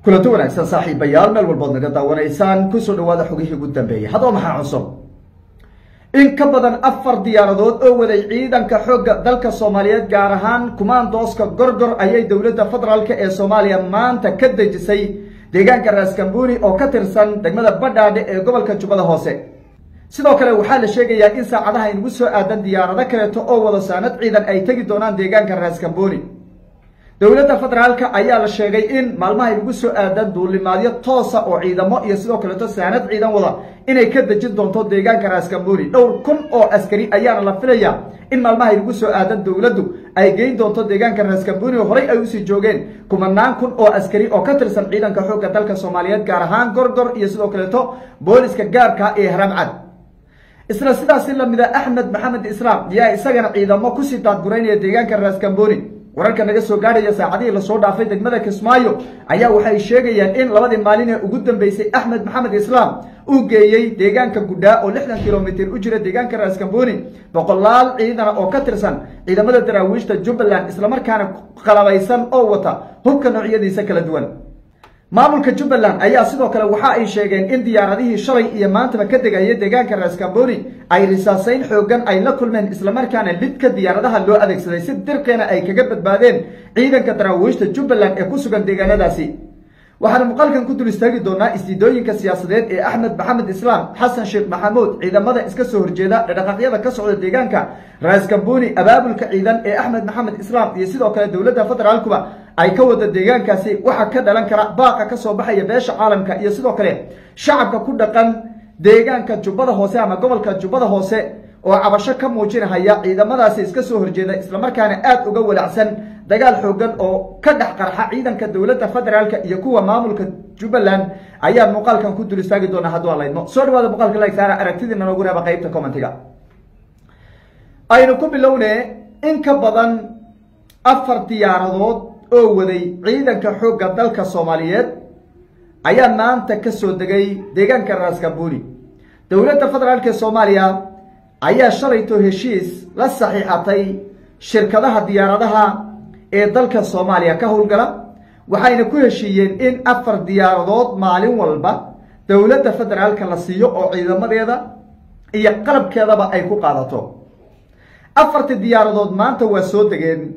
Kulanti wanaagsan saaxiibayaal, meel walbood naga daawanaysaan, kusoo dhawaada xogihii ugu dambeeyey. Haddaba maxaa cusub? In ka badan 4 diyaaradood oo waday ciidanka xoogga dalka Soomaaliyeed, gaar ahaan kumaandooska Gorgor, ayay dowladda federaalka ee Soomaaliya maanta ka dejisay deegaanka Raaskambuni oo ka tirsan degmada Badhaadhe ee gobolka Jubbada Hoose. Sidoo kale waxaa la sheegayaa in saacadaha inugu soo aadan diyaarado kaleeto oo wada saanad ciidan ay tegi doonaan deegaanka Raaskambuni. Dowladda federaalka ayaa la sheegay in maalmaha inugu soo aadan duulimaadyo toosa oo ciidamo iyo sidoo kaleeto saanad ciidan wada inay ka dejin doonto deegaanka Raaskambuni. Dhowr kun oo askari ayaana la filayaa in maalmaha inugu soo aadan dowladdu ay geyn doonto deegaanka Raaskambuni oo horey ay usii joogeen kumanaan kun oo askari oo ka tirsan ciidanka xoogga dalka Soomaaliyeed, gaar ahaan Gorgor iyo sidoo kaleeto booliska gaarka ee Haramcad. Isla sidaasi lamida Axmed Maxamed Islaam ayaa isagana ciidamo kusii daadguraynaya deegaanka Raaskambuni. Wararka naga soo gaadhaya saacadihii lasoo dhaafay degmada Kismaayo ayaa waxay sheegayaan in labadii maalin ee ugu dambeysay Axmed Maxamed Islaam uu geeyey deegaanka Gudhaa oo 60 kilomitir u jira deegaanka Raaskambuni boqolaal ciidana oo ka tirsan ciidamada daraawiishta Jubbaland, islamarkaana qalabaysan oo wata hubka noocyadiisa kala duwan. Maamulka Jubbaland ayaa sidoo kale waxa ay sheegeen in diyaaradihii shalay iyo maantaba ka degaya deegaanka Raaskambuni ay risaasayn xoogan ay la kulmeen, islamarkaana lidka diyaaradaha loo adeegsaday si dirqeena ay kaga badbaadeen ciidanka daraawiishta Jubbaland ee ku sugan deegaanadaasi. Waxaana muuqaalkan ku dul istaagi doonaa isdiidooyinka siyaasadeed ee Axmed Maxamed Islaam, Xasan Sheekh Maxamuud, ciidamada iska soo horjeeda, dhaqdhaqaaqyada ka socda deegaanka Raaskambuni, abaabulka ciidan ee Axmed Maxamed Islaam iyo sidoo kale dowladda federaalkuba ay ka wada deegaankaasi, waxa ka dhalan kara baaqa ka soo baxaya beesha caalamka iyo sidoo kale shacabka ku dhaqan deegaanka Jubbada Hoose ama gobolka Jubbada Hoose oo cabasho ka muujinahaya ciidamadaasi iska soo horjeeda, islamarkaana aad uga walacsan dagaal xoogan oo ka dhex qarxa ciidanka dowladda federaalka iyo kuwa maamulka Jubbaland ayaa muuqaalkan ku dul istaagi doona hadduu aan laydmo. Soo dhawaada, muuqaalka like saara, aragtidiina noogu reeba qaybta commentiga. Aynu ku bilowne, in ka badan 4 diyaaradood oo waday ciidanka xoogga dalka Soomaaliyeed ayaa maanta ka soo degay deegaanka Raaskambuni. Dowladda federaalka ee Soomaaliya ayaa shalayto heshiis la saxiixatay shirkadaha diyaaradaha ee dalka Soomaaliya ka howlgala, waxayna ku heshiiyeen in 4 diyaaradood maalin walba dowladda federaalka la siiyo oo ciidamadeeda iyo qalabkeedaba ay ku qaadato. 4-tii diyaaradood maanta waa soo degeen.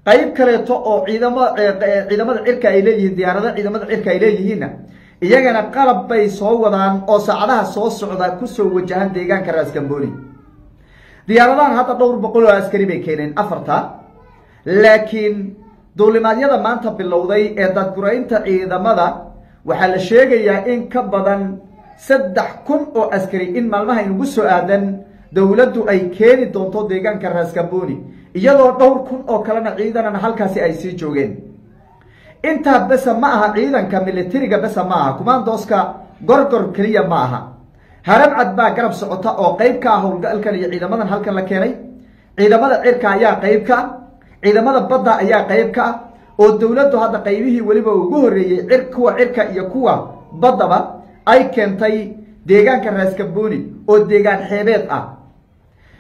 Qayb kaleeto oo ciidamada cirka ay leeyihiin, diyaarada ciidamada cirka ay leeyihiinna iyagana qalab bay soo wadaan oo saacadaha soo socda kusoo wajahan deegaanka Raaskamboni. Diyaaradahan hadda dhowr boqol oo askari bay keeneen 4-ta, laakiin duulimaadyada maanta bilowday ee dadguraynta ciidamada waxaa la sheegayaa in ka badan 3000 oo askari in maalmaha inugu soo aadan dowladdu ay keeni doonto deegaanka Raaskamboni, iyadoo dhowr kun oo kalena ciidanana halkaasi ay sii joogeen. Intaa besa ma aha, ciidanka militariga besa ma aha, kumaandooska Gorgor keliya ma aha. Haramcad baa garab socota oo qayb ka ah howlgalkan iyo ciidamadan halkan la keenay. Ciidamada cirka ayaa qayb ka ah, ciidamada badda ayaa qayb ka ah, oo dowladdu hadda qaybihii weliba ugu horreeyey cir kuwa cirka iyo kuwa baddaba ay keentay deegaanka Raaskamboni oo deegaan xeebeed ah.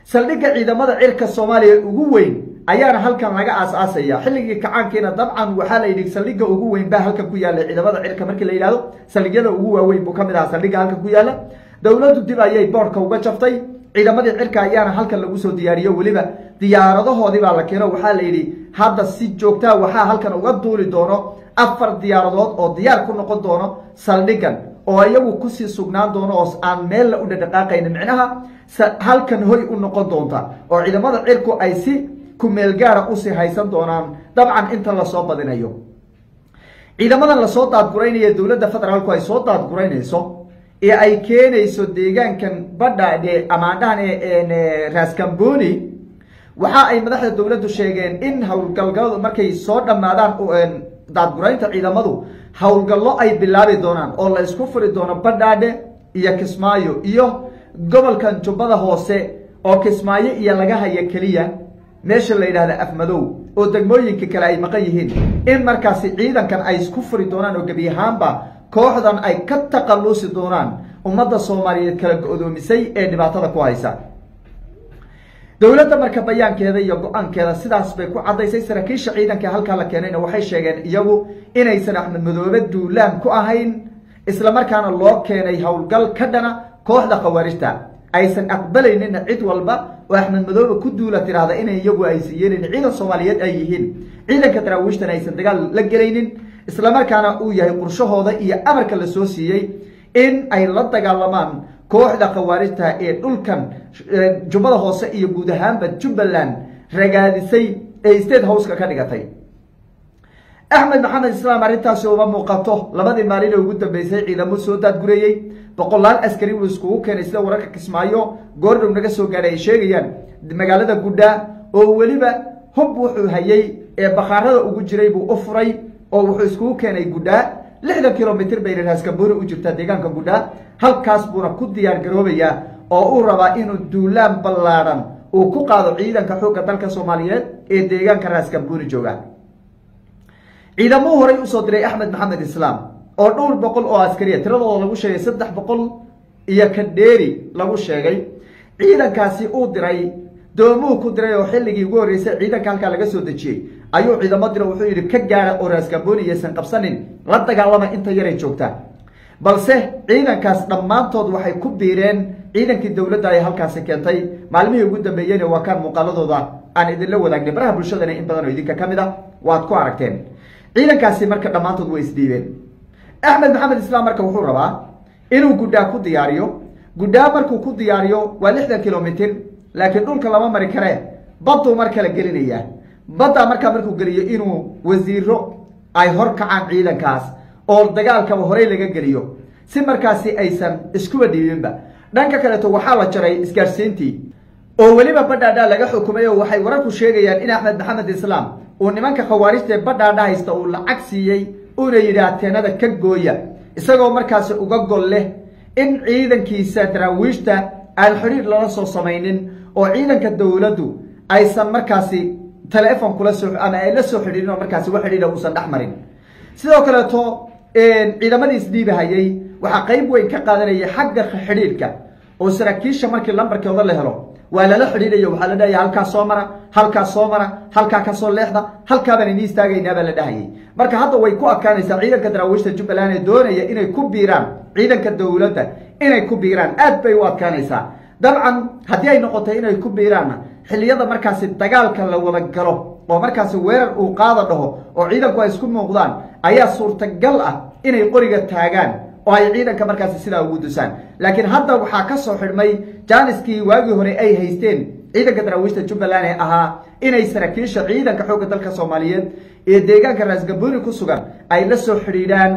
Saldhigga ciidamada cirka Soomaaliya ugu weyn ayaana halkan laga aas-aasaya. Xilligii kacaankiina dabcan waxaa la yidhi saldhigga ugu weyn baa halkan ku yaalla ciidamada cirka. Markii la yidhahdo saldhigyada ugu waaweyn buu ka mid ahaa saldhigga halkan ku yaalla. Dowladdu dib ayay boorka uga jaftay, ciidamadii cirka ayaana halkan lagu soo diyaariyo, weliba diyaaradahoodii baa la keeno. Waxaa la yidhi hadda si joogtaa waxaa halkan uga duuli doono 4 diyaaradood oo diyaar ku noqon doono saldhiggan oo iyagu kusii sugnaan doono oo aan meella u dhadhaqaaqaynin, micnaha halkan hoy u noqon doonta oo ciidamada cirku ay si kumeel gaara usii haysan doonaan dabcan inta lasoo badinayo. Ciidamadan lasoo daadguraynaya, dowladda federaalku ay soo daadguraynayso ee ay keenayso deegaankan Badhaadhe amaandhahan ee Raaskamboni, waxa ay madaxda dowladdu sheegeen in howlgalgaladu markay soo dhammaadaan daadguraynta ciidamadu, howlgallo ay bilaabi doonaan oo la isku furi doono Badhaadhe iyo Kismaayo iyo gobolkan Jubbada Hoose oo Kismaayo iyo laga haya keliya meesha la yidhahda Afmadow oo degmooyinka kale ay maqan yihiin, in markaasi ciidankan ay isku furi doonaan oo gebi ahaanba kooxdan ay ka taqallusi doonaan ummadda Soomaaliyeed kala go-doomisay ee dhibaatada ku haysa. Dowladda marka bayaankeeda iyo go-aankeeda sidaas bay ku caddaysay. Saraakiisha ciidanka halkaa la keenayna waxay sheegeen iyagu inaysan Axmed Madoobe duulaan ku ahayn, isla markaana loo keenay howlgal ka dhana kooxda khawaarijta, aysan aqbalaynin cid walba oo Axmed Madoobe ku duula tiraahda inay iyagu aysan yeelin, ciidan Soomaaliyeed ay yihiin, ciidanka daraawiishtana aysan dagaal la gelaynin, isla markaana uu yahay qorshahooda iyo amarka la soo siiyey in ay la dagaalamaan kooxda khawaarijta ee dhulkan Jubbada Hoose iyo guud ahaanba Jubbaland ragaadisay ee State House-ka ka dhigatay. Axmed Maxamed Islaam arrintaasi uma muuqato. Labadii maalin ee ugu dambeysay ciidamo soo daadgureeyey, boqolaal askari uu iskugu keenay, sida wararka Kismaayo goordhow naga soo gaadhay ay sheegayaan, magaalada Gudhaa, oo weliba hub wuxuu hayay ee bakhaarada ugu jiray buu u furay oo wuxuu iskugu keenay Gudhaa. 60 kilomitr bayna Raaskamboni u jirtaa deegaanka Gudhaa, halkaas buuna ku diyaar garoobayaa oo uu rabaa inuu duulaan ballaadhan uu ku qaado ciidanka xoogga dalka Soomaaliyeed ee deegaanka Raaskamboni jooga. Ciidamuu horay usoo diray Axmed Maxamed Islaam oo dhowr boqol oo askariya, tiradooda lagu sheegay 300 iyo ka dheeri lagu sheegay, ciidankaasi uu diray doomuu ku diray oo xilligii ugu horreysay ciidanka halkaa laga soo dejiyey ayuu ciidamo diro, wuxuu yidhi ka gaara oo Raaskamboni iyaysan qabsanin, la dagaalama inta yaray joogta. Balse ciidankaas dhammaantood waxay ku biireen ciidankii dowladda ay halkaasi keentay. Maalmihii ugu dambeeyeyna waa kaan muuqaaladooda aan idinla wadaagnay baraha bulshadana, in badan oo idinka ka mid ah waad ku aragteen. Ciidankaasi marka dhammaantood way isdhiibeen. Axmed Maxamed Islaam marka wuxuu rabaa inuu Gudhaa ku diyaariyo. Gudhaa markuu ku diyaariyo waa 60 kilomitr, laakiin dhulka lama mari karee, badduu mar kale gelinayaa. Baddaa markaa markuu geliyo inuu wasiiro ay hor kacaan ciidankaas oo dagaalkaba horey laga geliyo, si markaasi aysan iskuba dhiibinba. Dhanka kaleeto waxaa la jaray isgaadhsiintii oo weliba Badhaadhaa laga xukumay, oo waxay wararku sheegayaan in Axmed Maxamed Islaam uu nimanka khawaarijta ee Badhaadha haysta uu lacag siiyey, uuna yidhi ateenada ka gooya, isagoo markaasi uga gol leh in ciidankiisa daraawiishta aan xidhiir lala soo samaynin oo ciidanka dowladdu aysan markaasi telefon kula soo ama ay la soo xidhiirin oo markaasi wax xidhiidha uusan dhex marin. Sidoo kaleeto ciidamadii isdhiibahayey waxaa qayb weyn ka qaadanayay xagga xidhiidhka, oo saraakiisha markii lambarkooda la helo waa lala xidhiidhayo, waxaa la dhahaya halkaa soo mara, halkaa soo mara, halkaa kasoo leexda, halkaabaan inii istaagaynaa baa la dhahayay. Marka hadda way ku adkaanaysaa ciidanka daraawiishta Jubbaland ee doonaya inay ku biiraan ciidanka dowladda, inay ku biiraan aad bay u adkaanaysaa. Dabcan haddii ay noqotay inay ku biiraanna, xilliyada markaasi dagaalka la wada galo oo markaasi weerar uu qaada dhaho oo ciidanku ay isku muuqdaan ayaa suurtagal ah inay qoriga taagaan oo ay ciidanka markaasi sidaa ugu dusaan. Laakiin hadda waxaa ka soo xidhmay jaaniskii waagii hore ay haysteen ciidanka daraawiishta Jubbaland ee ahaa inay saraakiisha ciidanka xoogga dalka Soomaaliyeed ee deegaanka Raasgamboni ku sugan ay la soo xidhiidhaan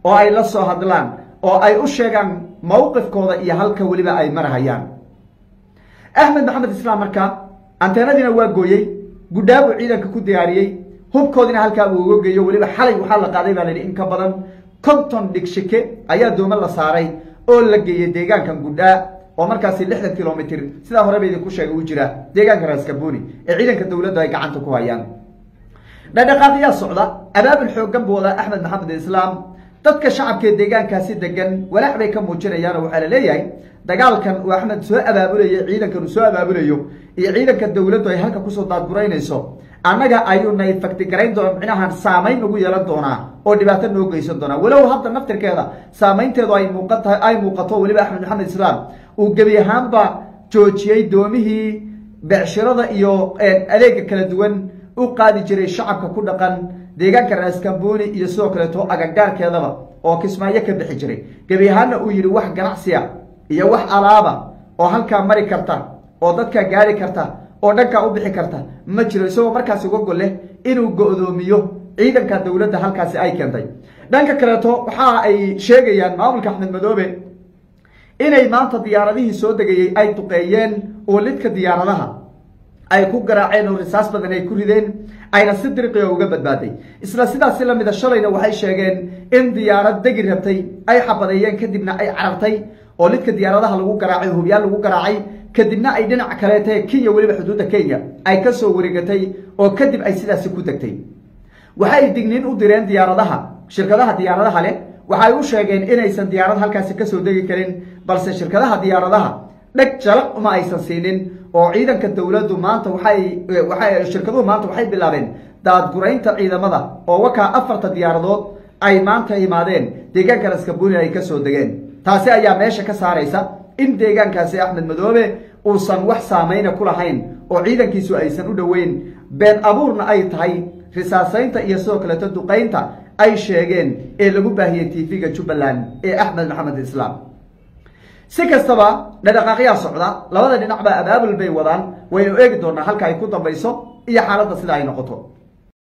oo ay la soo hadlaan oo ay u sheegaan mowqifkooda iyo halka weliba ay marahayaan. Axmed Maxamed Islaam marka anteenadiina waa gooyey, Gudhaa buu ciidanka ku diyaariyey, hubkoodina halkaa buu uga geeyo. Weliba xalay waxaa la qaaday baa la yidhi in ka badan 50 dhigshike ayaa dooma la saaray oo la geeyey deegaankan Gudhaa oo markaasi 60 kilomitr sidaa hore ba idinku sheegay u jira deegaanka Raaskamboni ee ciidanka dowladdu ay gacanta ku hayaan. Dhaqdhaqaaqyaa socda, abaabul xooggan buu wadaa Axmed Maxamed Islaam. Dadka shacabka ee deegaankaasi degan walaac bay ka muujinayaan oo waxaa la leeyahay dagaalkan uu Axmed soo abaabulayo, ciidankan uu soo abaabulayo iyo ciidanka dowladdu ay halka kusoo daadguraynayso, annaga ayuu na ifaktigarayn doona, micnahan saamayn nagu yeelan doonaa oo dhibaato noo geysan doonaa, walow hadda naftirkeeda saamaynteedu ay muuqata, ay muuqato. Weliba Axmed Maxamed Islaam uu gebi ahaanba joojiyey doomihii becshirada iyo adeega kala duwan u qaadi jiray shacabka ku dhaqan deegaanka Raaskamboni iyo sidoo kaleeto agagaarkeedaba oo Kismaayo ka bixi jiray. Gebi ahaanna uu yidhi wax ganacsiya iyo wax alaaba oo halkaa mari karta oo dadkaa gaari karta oo dhankaa u bixi karta ma jiro, isagoo markaasi uga gol leh inuu go'doomiyo ciidanka dowladda halkaasi ay keentay. Dhanka kaleeto waxa ay sheegayaan maamulka Axmed Madoobe inay maanta diyaaradihii soo degayey ay duqeeyeen oo lidka diyaaradaha ay ku garaaceen oo risaas badan ay ku rideen, ayna si dirqiga uga badbaaday. Isla sidaasi lamida shalayna waxay sheegeen in diyaarad degi rabtay ay xabadeeyeen, kadibna ay carartay oo lidka diyaaradaha lagu garaacay, hubyaal lagu garaacay, kadibna ay dhinac kaleete Kenya, weliba xuduudda Kenya ay ka soo wareegatay oo kadib ay sidaasi ku degtay. Waxay digniin u direen diyaaradaha, shirkadaha diyaaradaha leh waxay u sheegeen inaysan diyaarad halkaasi kasoo degi karin, balse shirkadaha diyaaradaha dheg jalaq uma aysan siinin Oo ciidanka dowladdu maanta waxay shirkaduhu maanta waxay bilaabeen daadguraynta ciidamada, oo wakaa 4ta diyaaradood ay maanta imaadeen deegaanka Raskamboni ay kasoo degeen. Taasi ayaa meesha ka saaraysa in deegaankaasi Axmed Madoobe uusan wax saameyna ku lahayn oo ciidankiisu aysan u dhoweyn, been abuurna ay tahay risaasaynta iyo sidoo kaleeto duqaynta ay sheegeen ee lagu baahiyey TV-ga Jubbaland ee Axmed Maxamed Islaam. Si kastaba dhadhaqaaqyaa socda, labada dhinac baa abaabul bay wadaan. Waynu eegi doonaa halka ay ku dambayso iyo xaaladda sida ay noqoto.